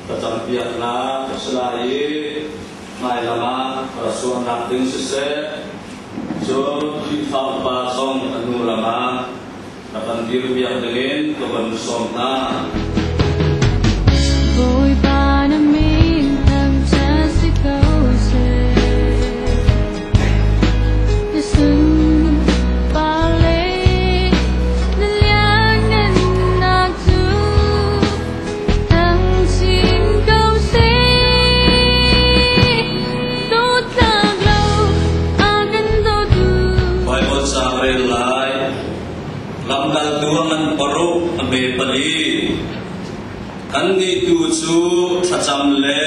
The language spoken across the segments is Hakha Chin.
Thlacampiaknak a si lai i hmailam ah rasuahnak ding siseh, cun Khrihfa upa zong a hnu lam ah rak kan dirpiak dingin ka von sawm hna. Bawipa na min thangṭhat si ko seh. Na sunpar le na lianngannak cu thang chin ko seh. Dawtnak lo a kan dawtu. Baibal caang rel lai. Lamkaltu a ngan paruk a me pali. Kannih tu cu thlacam le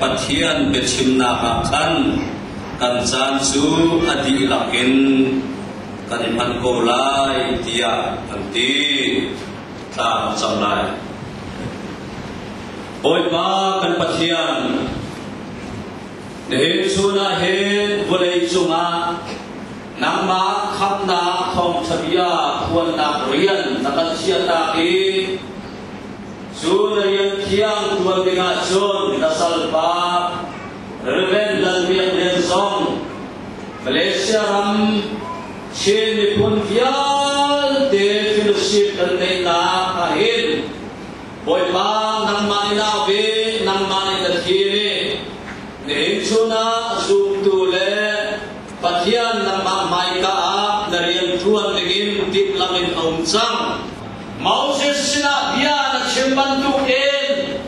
Pathian biachimnak ah khan kan caan cu a dihlak in kan i hman ko lai tiah an ti. Thla kan cam lai. Bawipa kan Pathian, nihin chun ah hin vawlei cungah nangmah khamhnak thawngṭha bia phuannak rian na kan chiahtak i Cu na rian thiang ṭuan dingah cun na salpa Reverend Lal Biak Lian zong Malaysia ram Chin miphun vialte fellowship kan neihnak ahhin Bawipa nangmah nih na ve, nangmah nih na thim i nihin chun ah zumtu le Pathian nangmah hmaika ah na rian ṭuan dingin timhlamh in a um cang. Moses sinah bia na chim bantukin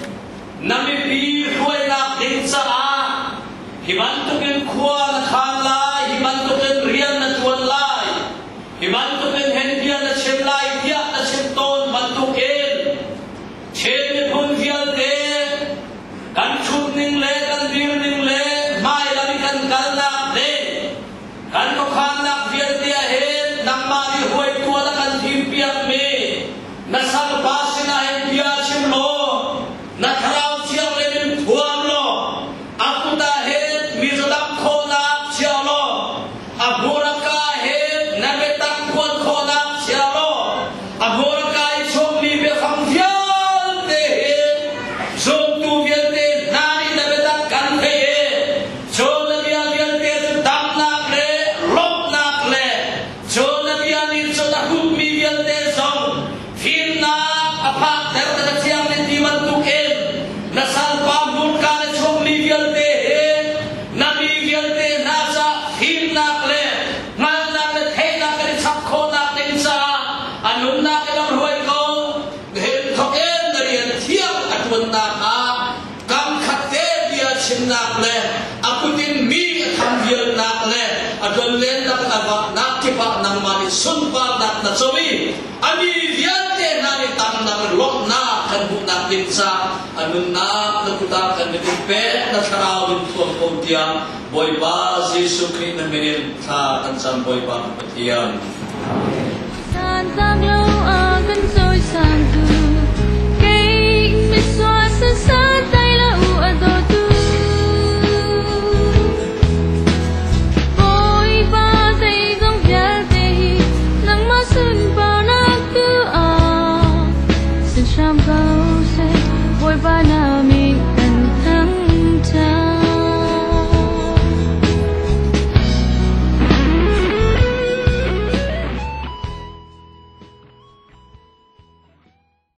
na mipi hruainak ding caah hi bantukin khua na khaan lai, hi bantukin rian na ṭuan lai, hi bantukin hen bia na chim lai tiah na chim tawn bantukin Chin miphun vialte kan ṭhutning le kan dirning le hmailam i kan kalnak ding Kan khuakhannak vialte ah hin nangmah nih hruaitu ah na kan thimpiakmi na salpa sinah hin bia chim law na thlarau thianghlim in thuam law a kut ah hin mi zadamh khawhnak chia law a hmurka hin na biatak phuan khawhnak chia law a hmurka i chuakmi biafang vialte hi zumtu vialte hna nih na biatak kan theih i Cun na bia vialte cu damnak le lawmhnak le cun na bia nih cun a hupmi vialte zong fimnak a phakter na thiang nih ti bantukin na salpa hmurka na chuakmi vialte hi na mi vialte hna caah fimnak le hngalhnak le theihnak kan i chap khawhnak ding caah a nunnak in lam hruai ko. Hin thawk in na rian thiang a ṭuannak ah Kam khat te bia chimnak le a kut in mi a tham vialnak le a tlonlennak a vaknak kip ah nangmah nih sunparnak na co i a mi vialte hna nih tamnak in lawmhnak kan hmuhnak ding ca a nunnak na kut ah kan in pek na thlarau in thuam ko tiah Bawipa Jesuh Khrih na min in thla kan cam Bawipa kan Pathian. San